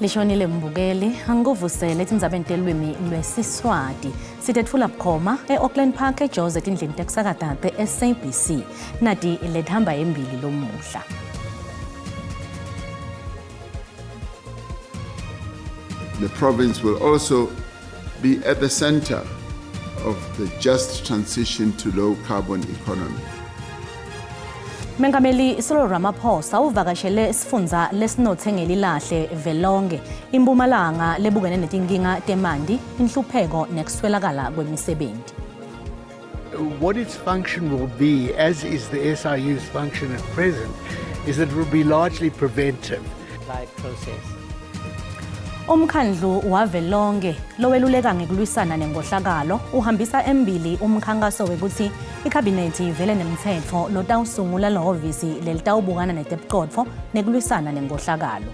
Lishonile mbukeli, angikuvusele etindzabeni telwimi lweSiswati. Sitetfula bukhoma e-Auckland Park eJozi etindlini tekusakata te-SABC. Nati lethamba embili lomuhla. The province will also be at the center of the just transition to low carbon economy. Mengameli Cyril Ramaphosa uvakashele isifundza lesinothe ngelilahle Velonge, iMpumalanga lebukene netinkinga temanti, inhlupheko nekuswelakala kwemisebenzi. What its function will be, as is the SIU's function at present, is that it will be largely preventive. Process. Umkhandlu wavelonke loweluleka ngekulwisana nenkohlakalo uhambisa embili umkhankaso wekutsi ikhabinethi ivele nemtsetfo lotawusungula lihhovisi lelitawubukana netebucotfo nekulwisana nenkohlakalo.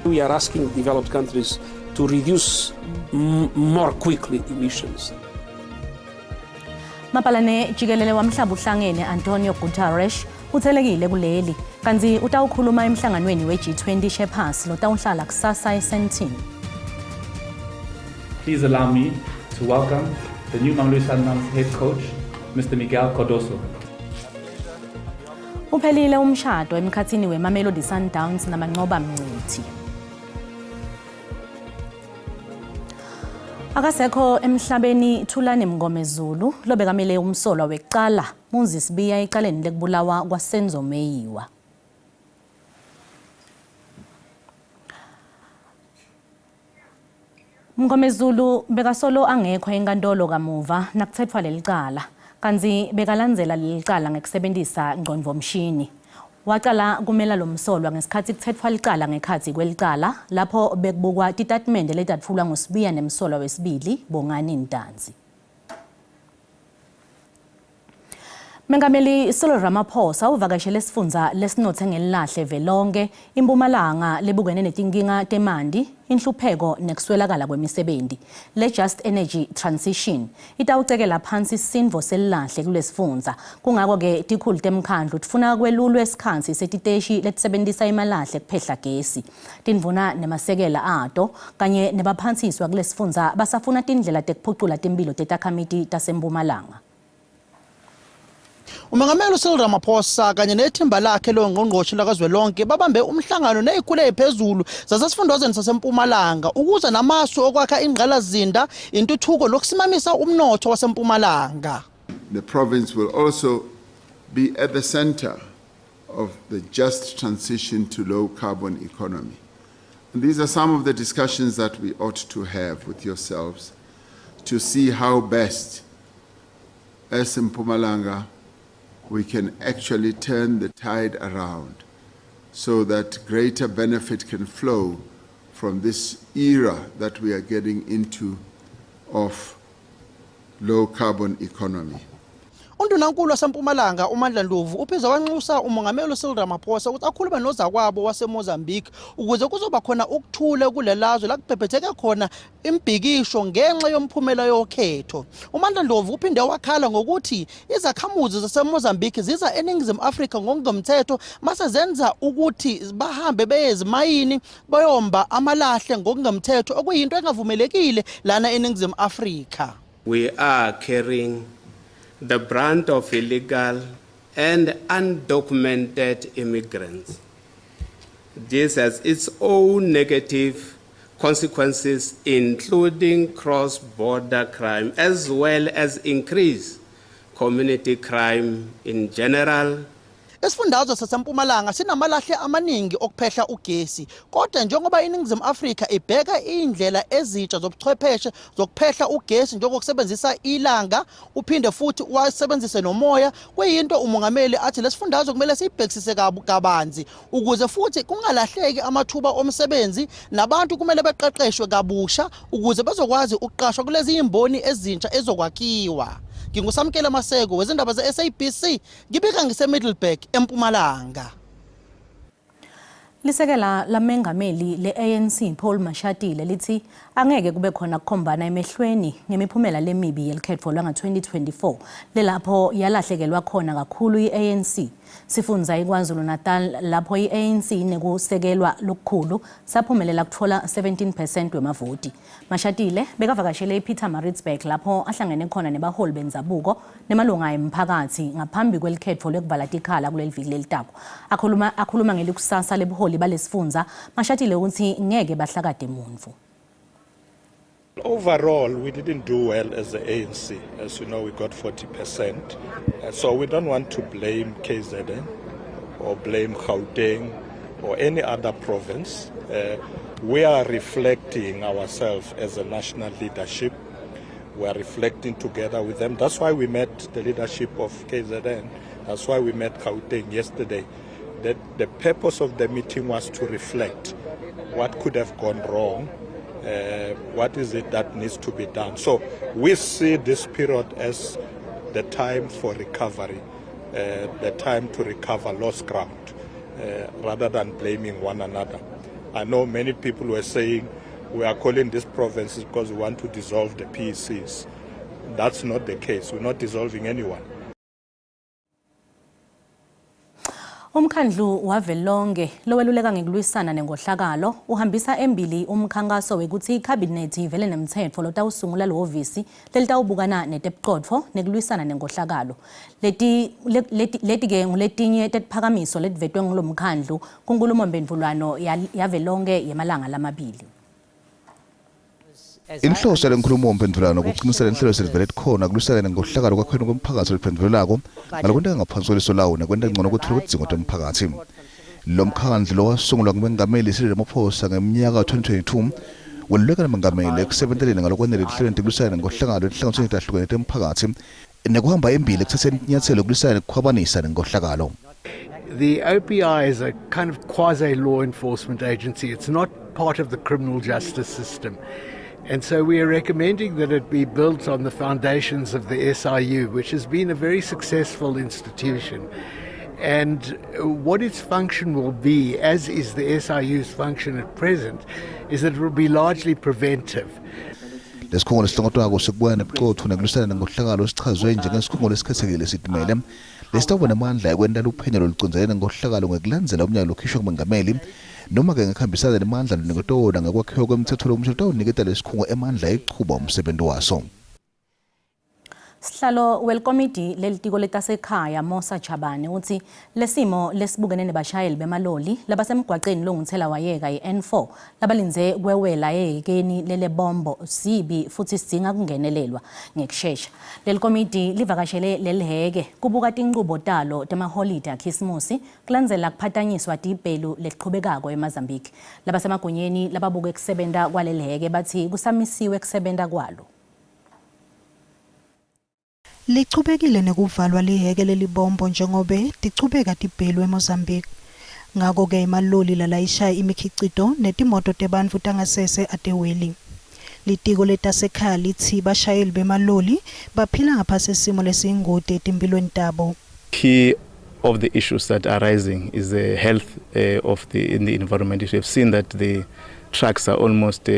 We are asking developed countries to reduce more quickly emissions. Mabhalane jikelele wamhlaba uhlangene Antonio Guterres uthelekile kuleli kanti utawukhuluma emhlanganweni we-G20 Sherpas lotawuhlala kusasa eSandton. Please allow me to welcome the new Mamelodi Sundowns head coach, Mr. Miguel Cardoso. Uphelile umshado emkhathini weMamelodi Sundowns naManqoba Mngqithi. Akasekho emhlabeni Thulani Mngomezulu lobekamele umsolwa wekucala Muzi Sibiya ecaleni lekubulawa kwaSenzo Meyiwa. Mngomezulu bekasolo angekho enkantolo kamuva nakuthethwa lelicala kantsi bekalandzela lelicala ngekusebentisa ngcondvomshini. Wacala kumela lomsolwa ngesikhatsi kuthethwa licala ngekhatsi kwelicala lapho bekubukwa titatimende letatfulwa nguSibiya nemsolwa wesibili Bongani Ntanzi. Mengameli Cyril Ramaphosa uvakashele sifundza lesinothe ngelilahle velonke iMpumalanga lebukene netinkinga temanti, inhlupheko nekuswelakala kwemisebenti. Le Just Energy Transition itawucekela phansi isindvo selilahle kulesifundza. Kungako-ke tikhulu temkhandlu tifuna kwelulwe sikhatsi setiteshi letisebentisa emalahle kuphehla gesi. Tindvuna nemasekela ato kanye nebaphantsiswa kulesifundza basafuna tindlela tekuphucula timphilo tetakhamiti taseMpumalanga. Umengameli uCyril Ramaphosa kanye nethimba lakhe longqongqoshe lakazwelonke babambe umhlangano nezikhulu eziphezulu zasesifundazweni saseMpumalanga ukuze namasu okwakha ingqalasizinda, intuthuko nokusimamisa umnotho waseMpumalanga. The province will also be at the center of the just transition to low carbon economy. And these are some of the discussions that we ought to have with yourselves to see how best, as Mpumalanga, we can actually turn the tide around so that greater benefit can flow from this era that we are getting into of low carbon economy. Undunankulu waseMpumalanga uMandla Ndlovu uphinde wanxusa uMongameli uCyril Ramaphosa ukuthi akhulume nozakwabo waseMozambique ukuze kuzoba khona ukuthula kulelazwe la kubhebhetheke khona imbhikisho ngenxa yomphumela yokhetho. UMandla Ndlovu uphinde wakhala ngokuthi izakhamuzi zaseMozambique ziza eNingizimu Afrika ngokungemthetho mase zenza ukuthi bahambe beye ezimayini bayomba amalahle ngokungemthetho okuyinto engavumelekile lana eNingizimu Afrika. We are carrying the brunt of illegal and undocumented immigrants. This has its own negative consequences, including cross-border crime, as well as increased community crime in general. Isifundazwe saseMpumalanga sinamalahle amaningi okuphehla ugesi, kodwa njengoba iNingizimu Afrika ibheka iy'ndlela ezintsha zobuchwepheshe zokuphehla ugesi njengokusebenzisa ilanga uphinde futhi wasebenzise nomoya, kuyinto umongameli athi lesifundazwe kumele siyibhekisise kabanzi ukuze futhi kungalahleki amathuba omsebenzi nabantu kumele beqeqeshwe kabusha ukuze bezokwazi ukuqashwa kulezi yimboni ezintsha ezokwakhiwa. NginguSamkela Maseko wezindaba ze-SABC ngibika ngiseMiddelburg eMpumalanga. Lisekela lamengameli le-ANC Paul Mashatile lithi angeke kube khona kukhombana emehlweni ngemiphumela lemibi yelikhetfo lwanga-2024 lelapho yalahlekelwa khona kakhulu i-ANC. Sifundza iKwaZulu-Natal lapho i-ANC inekusekelwa lokukhulu saphumelela kutfola 17% wemavoti. Mashatile bekavakashele iPietermaritzburg lapho ahlangene khona nebaholi bendzabuko nemalunga emphakatsi ngaphambi kwelikhetfo lwekuvala tikhala kuleli viki lelitako. Akhuluma akhuluma ngelikusasa lebuholi balesifundza, Mashatile utsi ngeke bahlakate muntfu. Overall, we didn't do well as the ANC. As you know, we got 40%. So we don't want to blame KZN or blame Gauteng or any other province. We are reflecting ourselves as a national leadership. We are reflecting together with them. That's why we met the leadership of KZN. That's why we met Gauteng yesterday. That the purpose of the meeting was to reflect what could have gone wrong, what is it that needs to be done. So we see this period as the time for recovery, the time to recover lost ground, rather than blaming one another. I know many people were saying we are calling these provinces because we want to dissolve the PECs. That's not the case. We're not dissolving anyone. Umkhandlu wavelonke loweluleka ngekulwisana nenkohlakalo uhambisa embili umkhankaso wekutsi ikhabhinethi ivele nemtsetfo lotawusungula lihhovisi lelitawubukana netebucotfo nekulwisana nenkohlakalo. Leti leti-ke nguletinye tetiphakamiso letivetwe ngulomkhandlu kunkhulumomphendvulwano yavelonke yemalanga lamabili. Inhloso yale nkhulumomphendvulwano kucinisela inhlelo selivele tikhona kulwisana nenkohlakalo kwakhweni kwemphakatsi loliphendvulelako ngalokwenteka ngaphansi kweliso lawo nekwenta ncono kwetfulwa kwetidzingo temphakatsi. Lo mkhandlu lowasungulwa nguMengameli Cyril Ramaphosa ngemnyaka wa-2022 weluleka naMengameli ekusebenteleni ngalokwanele etinhlelweni tekulwisana nenkohlakalo etinhlangotsini letahlukene temphakatsi nekuhamba embili ekutsatseni tinyatselo ekulwisana nekukhwabanisa nenkohlakalo. The OPI is a kind of quasi law enforcement agency. It's not part of the criminal justice system. And so we are recommending that it be built on the foundations of the SIU, which has been a very successful institution. And what its function will be, as is the SIU's function at present, is that it will be largely preventive. Lesikhungo lesihlongotwako sekubuya nebucotfo nekulwisana nenkohlakalo sichazwe njengesikhungo lesikhethekile lesitimele lesitawuba nemandla ekwenta luphenyo lolucondzene nenkohlakalo ngekulandzela umyalo lokhishwa ngumengameli noma-ke ngekuhambisana nemandla loniketwe wona ngekwakhiwa kwemtsetfo lomusha lotawuniketa lesikhungo emandla ekuchuba umsebenti waso. Sihlalo welikomidi lelitiko letasekhaya Mosa Chabane utsi lesimo lesibukene nebashayeli bemaloli labasemgwaceni longuthela wayeka i-N4 labalindze kwewela ehhekeni lelebombo sibi futsi sidzinga kungenelelwa ngekushesha. Lelikomidi livakashele lelihheke kubuka tinchubo talo temaholide akhisimusi kulandzela kuphatanyiswa tibhelu letiqhubekako eMozambique. Labasemagunyeni lababuke kusebenta kwalelihheke batsi kusamisiwe kusebenta kwalo. Lichubekile nekuvalwa lihheke lelibombo njengobe tichubeka tibhelu eMozambique. Ngako-ke emaloli lalayisha imikhicito netimoto tebantfu tangasese ateweli. Litiko letasekhaya litsi bashayeli bemaloli baphila ngaphasi esimo lesiyingoti etimphilweni tabo. Key of the issues that are rising is the health of the in the environment. You have seen that the trucks are almost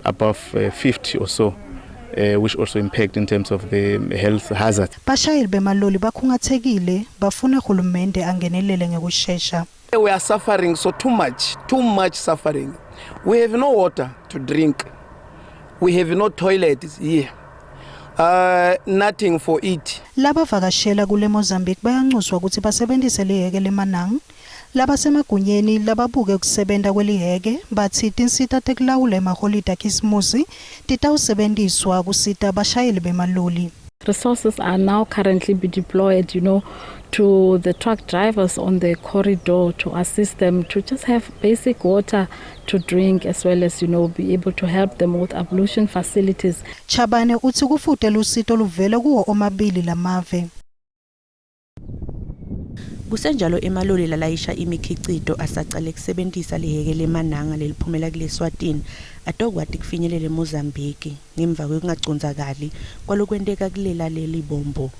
above 50 or so. Which also impact in terms of the health hazard. Bashayeli bemaloli bakhungathekile bafuna hulumende angenelele ngekushesha. We are suffering so too much, too much suffering. We have no water to drink. We have no toilets here. Nothing for eat. Labavakashela kule Mozambique bayancuswa kutsi basebentise lihheke leManang. Labasemagunyeni lababuke kusebenta kwelihheke batsi tinsita tekulawula emaholide akhisimusi titawusebentiswa kusita bashayeli bemaloli. Resources are now currently be deployed, to the truck drivers on the corridor to assist them to just have basic water to drink, as well as, be able to help them with ablution facilities. Chabane utsi kufute lusito luvele kuwo omabili lamave. Kusenjalo emaloli lalayisha imikhicito asacale kusebentisa lihheke lemananga leliphumela kuleSwatini atokwati kufinyelela eMozambique ngemva kwekungacondzakali kwalokwenteka kulela lelibombo.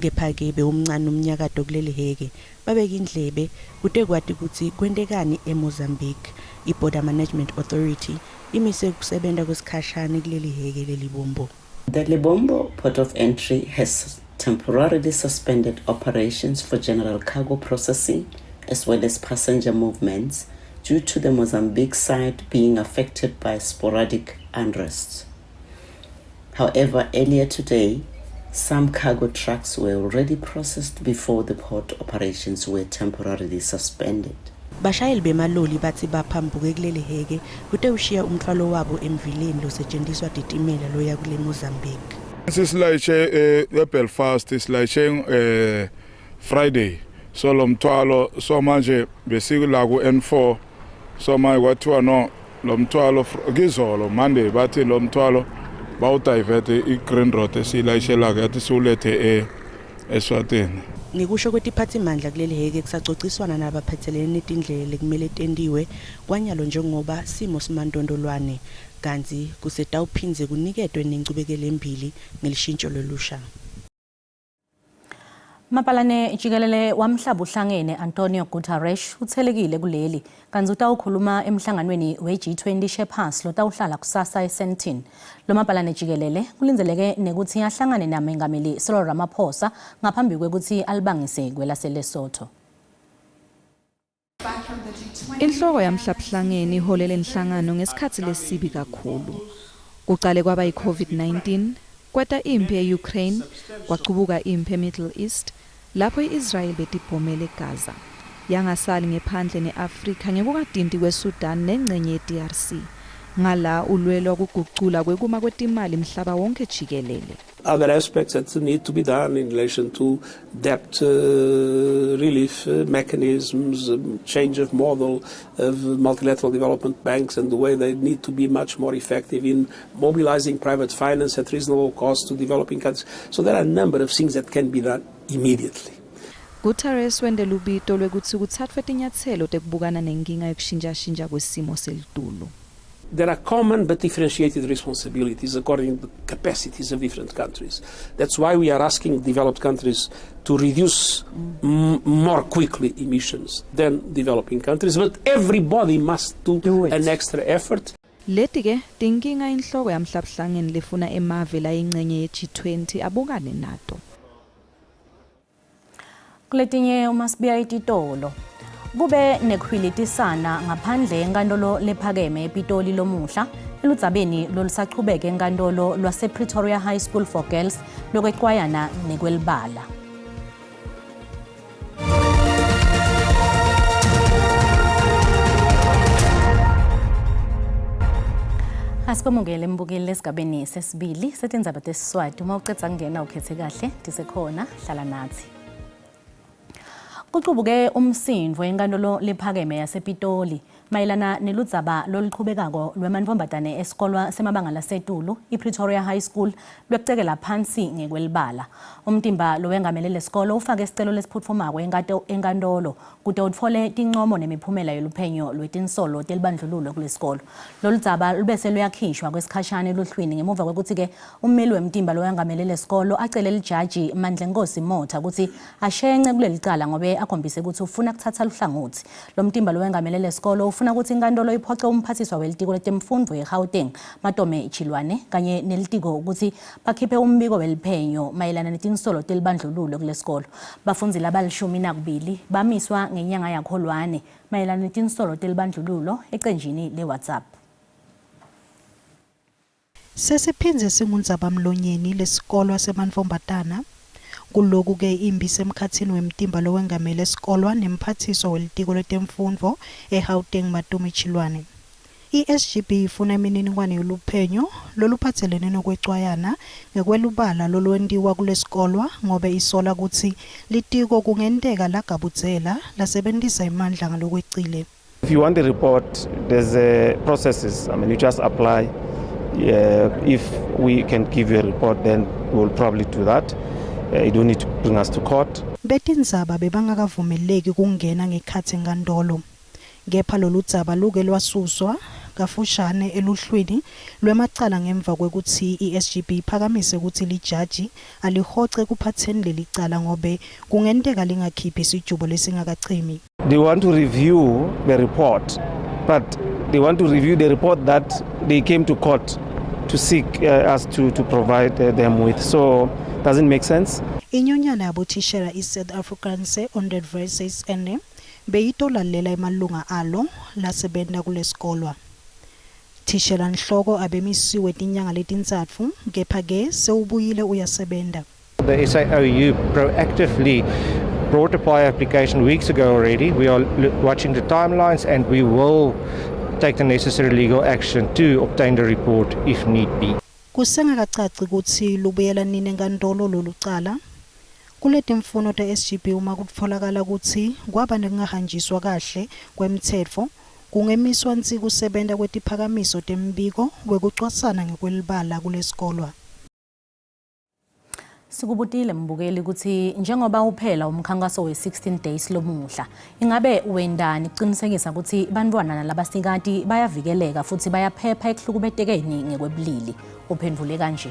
Kepha-ke bewumncane umnyakato kuleli hheke. Babeke indlebe kutekwati kutsi kwentekani eMozambique. I-Border Management Authority imise kusebenta kwesikhashane kuleli hheke leLibombo. The Lebombo Port of Entry has temporarily suspended operations for general cargo processing as well as passenger movements due to the Mozambique side being affected by sporadic unrest. However, earlier today, some cargo trucks were already processed before the port operations were temporarily suspended. Bashayeli bemaloli batsi baphambuke kuleli hheke kutewushiya umtfwalo wabo emvileni losetjentiswa titimela loya kule Mozambique. Sisilayishe eh, eBelfast silayishe eh, Friday so lo mthwalo so manje besikula ku N4 so manje kwathiwa no lo mthwalo kizolo Monday bathi lo mthwalo bawudivert i-green road esiyilayishelako yathi siwulethe e Eswatini. Ngekusho kwetiphatsimandla kuleli hheke kusacociswana nalabaphatselene netindlela lekumele tentiwe kwanyalo njengoba simo simantontolwane kantsi kusetawuphindze kuniketwe nenchubekelembili ngelishintjo lolusha. Mabhalane jikelele waMhlabuhlangene Antonio Guterres uthelekile kuleli kantsi utawukhuluma emhlanganweni we-G20 Sherpas lotawuhlala kusasa eSandton. Lo mabhalane jikelele kulindzeleke nekutsi ahlangane naMengameli Cyril Ramaphosa ngaphambi kwekutsi alibangise kwelaseLesotho. Inhloko yaMhlabuhlangene ihole lenhlangano ngesikhatsi lesibi kakhulu. Kucale kwaba yi-COVID-19, kweta imphi e-Ukraine, kwacubuka imphi eMiddle East, lapho i-Israel betibhomele eGaza. Yangasali ngephandle ne-Afrika ngekukatinti kweSudan nencenye yeDRC. Ngala ulwelwa kugucula kwekuma kwetimali mhlaba wonkhe jikelele. Other aspects that need to be done in relation to debt relief mechanisms, change of model of multilateral development banks and the way they need to be much more effective in mobilizing private finance at reasonable cost to developing countries. So there are a number of things that can be done immediately. Guterres wente lubito lwekutsi kutsatfwe tinyatselo tekubukana nenkinga yekushintjashintja kwesimo selitulu. There are common but differentiated responsibilities according to the capacities of different countries. That's why we are asking developed countries to reduce more quickly emissions than developing countries, but everybody must do, do an extra effort. Leti ke tinkinga inhloko yaMhlabuhlangene lefuna emave layincenye ye-G20 abukane nato. Kuletinye uma sibuya etitolo kube nekuhwilitisana ngaphandle enkantolo lephakeme ePitoli lomuhla eludzabeni lolusachubeke enkantolo lwasePretoria High School for Girls lokwecwayana nekwelibala. Asikwemukele mbukeli esigabeni sesibili setindzaba tesiswati. Uma ucedza kungena ukhethe kahle, tisekhona, hlala nathi. Kucubuke umsindvo enkantolo lephakeme yasePitoli mayelana neludzaba loluqhubekako lwemantfombatane esikolwa semabanga lasetulu iPretoria High School lwekucekela phansi ngekwelibala. Umtimba lowengamele lesikolo ufake sicelo lesiphutfumako enkantolo kute utfole tincomo nemiphumela yeluphenyo lwetinsolo telibandlululo kulesikolo. Loludzaba lubese luyakhishwa kwesikhashana eluhlwini ngemuva kwekutsi-ke ummeli wemtimba lowengamele lesikolo acele lijaji Mandlenkosi Motha kutsi ashence kulelicala ngobe akhombise kutsi ufuna kutsatsa luhlangotsi. Lomtimba lowengamele lesikolo ufuna kutsi inkantolo iphoce umphathiswa welitiko letemfundvo eGauteng Matome Chilwane kanye nelitiko kutsi bakhiphe umbiko weliphenyo mayelana netinsolo telibandlululo kulesikolo. Bafundzi labalishumi nakubili bamiswa ngenyanga yaKholwane mayelana netinsolo telibandlululo ecenjini le-WhatsApp. Sesiphindze singundzabamlonyeni lesikolwa semantfombatana. Kuloku-ke imbi isemkhatsini wemtimba lowengamele sikolwa nemphathiswa welitiko letemfundvo eGauteng Matome Chiloane. I-SGB ifuna imininingwane yeluphenyo loluphatselene nekwecwayana ngekwelubala lolwentiwa kulesikolwa ngobe isola kutsi litiko kungenteka lagabudzela lasebentisa emandla ngalokwecile. If you want the report, there's processes. I mean, you just apply. If we can give you a report, then we'll probably do that. You don't need to bring us to court. Betindzaba bebangakavumeleki kungena ngekhatsi enkantolo. Kepha loludzaba luke lwasuswa kafushane eluhlwini lwemacala ngemva kwekutsi i-SGB iphakamise kutsi lijaji alihoce ekuphatseni lelicala ngobe kungenteka lingakhiphi sijubo lesingakachimi. They want to review the report, but they want to review the report that they came to court to seek us to provide them with. So doesn't make sense. Inyonyana yabothishela i-South Afrikaanse Onderwysers-Unie beyitolalela emalunga alo lasebenta kulesikolwa. Thishela nhloko abemisiwe tinyanga letintsatfu kepha-ke sewubuyile uyasebenta. The SAOU proactively brought a PAIA application weeks ago already. We are watching the timelines and we will take the necessary legal action to obtain the report if need be. Kusengakacaci kutsi lubuyela nini enkantolo lolucala. Kuletimfuno te-SGB uma kutfolakala kutsi kwaba nekungahanjiswa kahle kwemtsetfo kungemiswa nsi kusebenta kwetiphakamiso tembiko wekucwasana ngekwelibala kulesikolwa. Sikubutile mbukeli kutsi njengoba uphela umkhankaso we-16 days lomuhla, ingabe wendani kucinisekisa kutsi bantwana nalabasikati bayavikeleka futhi bayaphepha ekuhlukubetekeni ngekwebulili? Uphendvule kanje.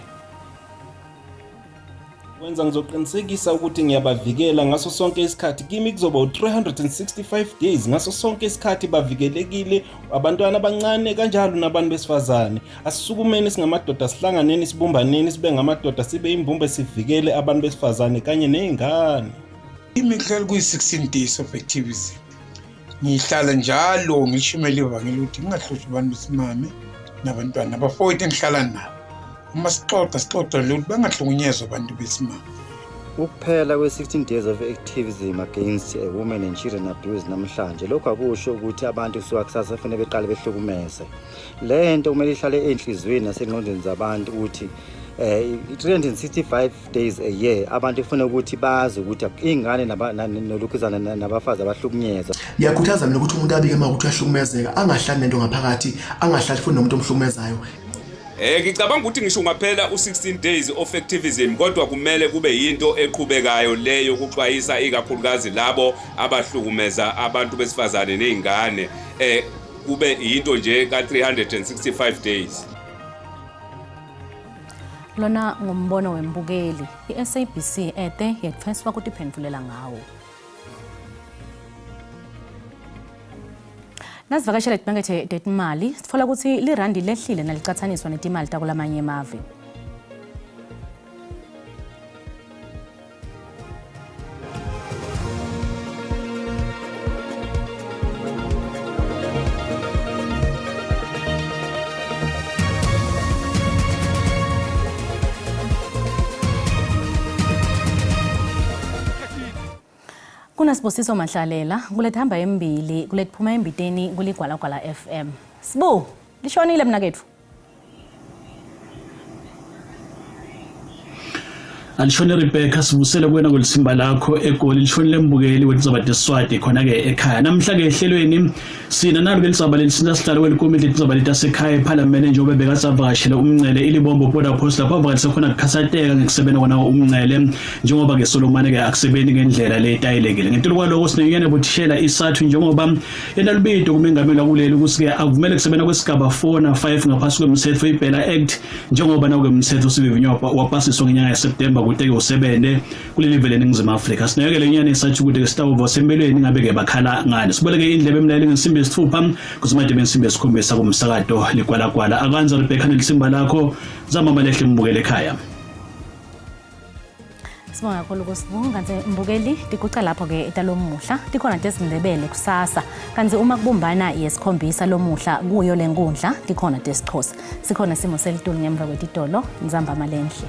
Kwenza ngizoqinisekisa ukuthi ngiyabavikela ngaso sonke isikhathi. Kimi kuzoba u-365 days ngaso sonke isikhathi bavikelekile, abantwana abancane kanjalo nabantu besifazane. Asisukumeni singamadoda, sihlanganeni, sibumbaneni, sibe ngamadoda, sibe imbumbe, sivikele abantu besifazane kanye ney'ngane. Kimi kuhlala kuyi-16 days of activism. Ngihlala njalo ngishumela ivangeli ukuthi ngingahlushi abantu besimame nabantwana abafowethu engihlala nabo. Uma sixoxa sixoxa ukuthi bangahlukunyezwa abantu besimame. Ukuphela kwe-16 days of activism against women and children abuse namhlanje, lokhu akusho ukuthi abantu kusuka kusasa kufanele beqale behlukumeze. Le nto kumele ihlale ey'nhliziyweni nasengqondweni zabantu ukuthi 365 days a year abantu kufuna ukuthi bazi ukuthi iy'ngane nolokhuzana nabafazi abahlukunyezwa. Ngiyakhuthaza mina ukuthi umuntu abike uma ukuthi uyahlukumezeka, angahlali nento ngaphakathi, angahlali futhi nomuntu omhlukumezayo. Ngicabanga ukuthi ngisho ungaphela u-16 days of activism, kodwa kumele kube yinto eqhubekayo leyo yokuxwayisa ikakhulukazi labo abahlukumeza abantu besifazane nezingane, kube yinto nje ka-365 days. Lona ngumbono wembukeli, i-SABC ete yetfweswa kutiphendvulela ngawo. Nasivakashela timakethe tetimali, sitfola kutsi lirandi lehlile nalicatsaniswa netimali takulamanye emave. Kunasibusiso Mahlalela kulethamba embili kuletiphuma embiteni kuligwalagwala FM. Sibu, lishonile mnaketfu. Alishone Rebecca, sivusele kuwena kwelisimba lakho eGoli. Lishonile mbukeli wetindzaba tesiswati khona-ke ekhaya. Namhla-ke ehlelweni sina nalo ke lisaba lelisina sihlalo welikomiti letindzaba letasekhaya ephalamende, njengoba bekasavakashele umncele iLibombo border post, lapho avakalise khona kukhatsateka ngekusebenza kona umncele, njengoba-ke solomane-ke akusebenti ngendlela letayelekile. Ngetulu kwaloko sinenyane buthishela isathu, njengoba yena lubito kumengameli wakuleli ukuthi-ke akuvumele kusebenza kwesigaba 4 na-5 ngaphasi kwemtsetfo iBELA Act, njengoba nawo-ke umtsetfo sivivinyo wapasiswa ngenyanga yaSeptemba kute-ke usebente kuleli vele eNingizimu Afrika. Sineke le nyane sathi ukuthi-ke sitawuva sempelweni ngabe-ke bakhala ngani. Siboleke indlebe emlayeli ngensimbi yesithupha kuzimadebe insimbi yesikhombisa kumsakato ligwalagwala. Akanza Rebecca nelisimba lakho zamama lehle mbukele ekhaya. Sibonga kakhulu kuSibu. Kanti mbukeli tiguca lapho-ke etalomuhla tikhona tesiNdebele kusasa, kanti uma kubumbana yesikhombisa lomuhla kuyo le nkundla tikhona tesiXhosa. Sikhona simo selitulu ngemva kwetitolo. Nzamba malenhle.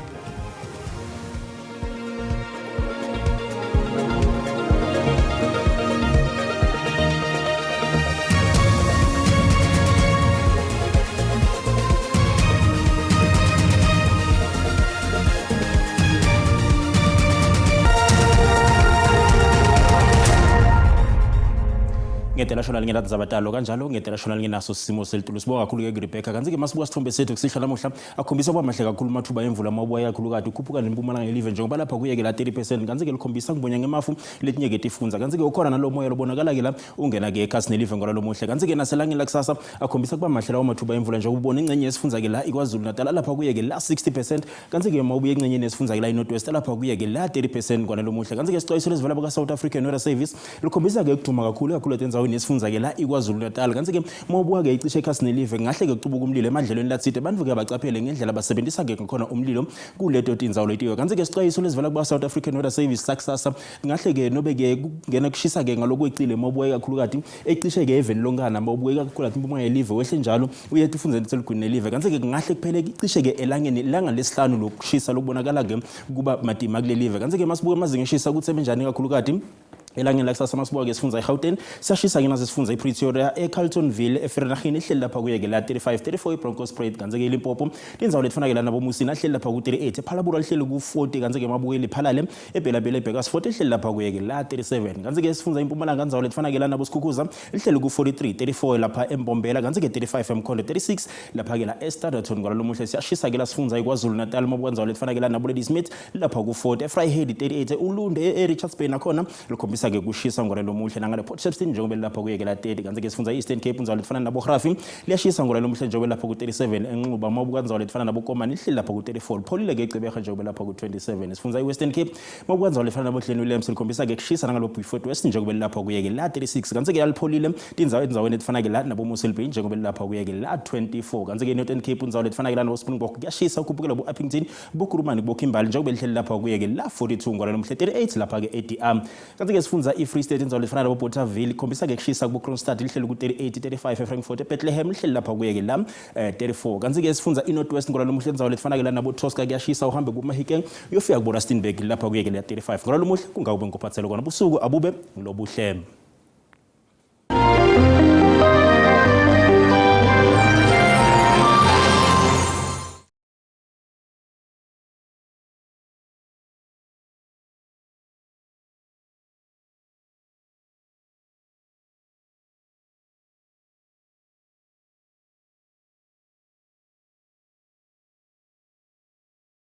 Ngedela shona lingenatindzaba talo kanjalo ngedela shona lingenaso simo selitulu. Sibonga kakhulu ke Rebecca. Kanti-ke masibuka sithombe sethu kusihlwa namuhla akhombisa ukuba mahle kakhulu amathuba emvula mawubuya kakhulukati ukhuphuka nempumalanga yelive njengoba lapha kuyeke la 30% kanti-ke likhombisa kubonya ngemafu letinye-ke tifundza. Kanti-ke ukhona nalo moya lobonakala-ke la ungena-ke ekhasi nelive ngolalo muhle. Kanti-ke naselangeni lakusasa akhombisa kuba mahle lawo mathuba emvula njengoba ubona ingcenye yesifundza-ke la iKwaZulu Natal lapha kuyeke la 60% kanti-ke uma ubuye engcenyeni yesifundza-ke la i-North West lapha kuye-ke la 30 percent kwanalomuhla. Kanti-ke isixwayiso lesivela baka-South African Weather Service likhombisa-ke ukuduma kakhulu ikakhulu etindzaweni yesifundza-ke la iKwaZulu Natal. Kanti-ke uma ubuka-ke icishe ekhasi nelive kungahle-ke kucubuka umlilo emadlelweni latsite bantfu-ke bacaphele ngendlela basebenzisa-ke ngakhona umlilo kuleto tindzawo letiyo. Kanti-ke isixwayiso lesivela kuba-South African Weather Service sakusasa kungahle-ke nobe-ke kungena kushisa-ke ngalokwecile uma ubuka ikakhulukati ecishe-ke eveni lonkana uma ubuka ikakhulukati impumalanga yelive wehle njalo uye etifundeni teligwini nelive. Kanti-ke kungahle kuphele cishe-ke elangeni ilanga lesihlanu lokushisa lokubonakala-ke kuba matima kuleli live. Kanti-ke masibuka amazinga eshisa ukuthi ebenjani kakhulukati elangeni lakusasa masibuka-ke sifundza eGauteng siyashisa-ke naso sifundza ePretoria eCarltonville eVereeniging ihleli lapha kuye-ke la 35 34 iBronkhorstspruit kanti-ke iLimpopo tindzawo letifana-ke la naboMusina ahleli lapha ku-38 ePhalaborwa lihleli ku-40 kanti-ke mabuke Lephalale eBela-Bela eBhekasfort ihleli lapha kuye-ke la 37 kanti-ke sifundza impumalanga ndzawo letifana-ke la naboSkhukhuza lihleli ku-43 34 lapha eMbombela kanti-ke 35 eMkhondo 36 lapha-ke la eStanderton kwalolomuhle siyashisa-ke la sifundza iKwaZulu Natal mabuka ndzawo letifana-ke la nabo-Ladysmith lapha ku-40 eVryheid 38 eUlundi e-Richards Bay nakhona likhombisa-ke kushisa ngolalomuhle nangale Port Shepstone njengoba lapha kuye-ke la 30 kanti-ke sifundza i-Eastern Cape ndzawo letifana nabo-Grafi liyashisa ngolalomuhle njengoba lapha ku-37 eNxuba mabuka ndzawo letifana nabo-Komani lihleli lapha ku-34 lipholile-ke eGqeberha njengoba lapha ku-27 sifundza i-Western Cape mabuka ndzawo lefana nabo-Glen Williams likhombisa-ke kushisa nangalo Beaufort West njengoba lapha kuye-ke la 36 kanti-ke yalipholile tindzawo etindzaweni etifana-ke la nabo-Mossel Bay njengoba lapha kuye-ke la 24 kanti-ke i-Northern Cape indzawo letifana-ke la nabo-Springbok kuyashisa ukhuphukela bo-Upington boKurumani boKimberley njengoba lihleli lapha kuye-ke la 42 ngolalomuhle 38 lapha-ke e-DR kanti-ke sifundza i-Free State indzawo lefana nabo-Bothaville ikhombisa-ke kushisa kubo-Kroonstad lihleli ku-38 35 eFrankfurt eBethlehem lihleli lapha kuye-ke la 34 kanti-ke sifundza i-North West ngolalomuhle indzawo letifana-ke la nabo-Tosca kuyashisa uhambe kuMahikeng uyofika kubo-Rustenburg lapha kuye-ke la 35 ngolalomuhle kungakube ngikuphathele kona busuku abube ngilobuhle.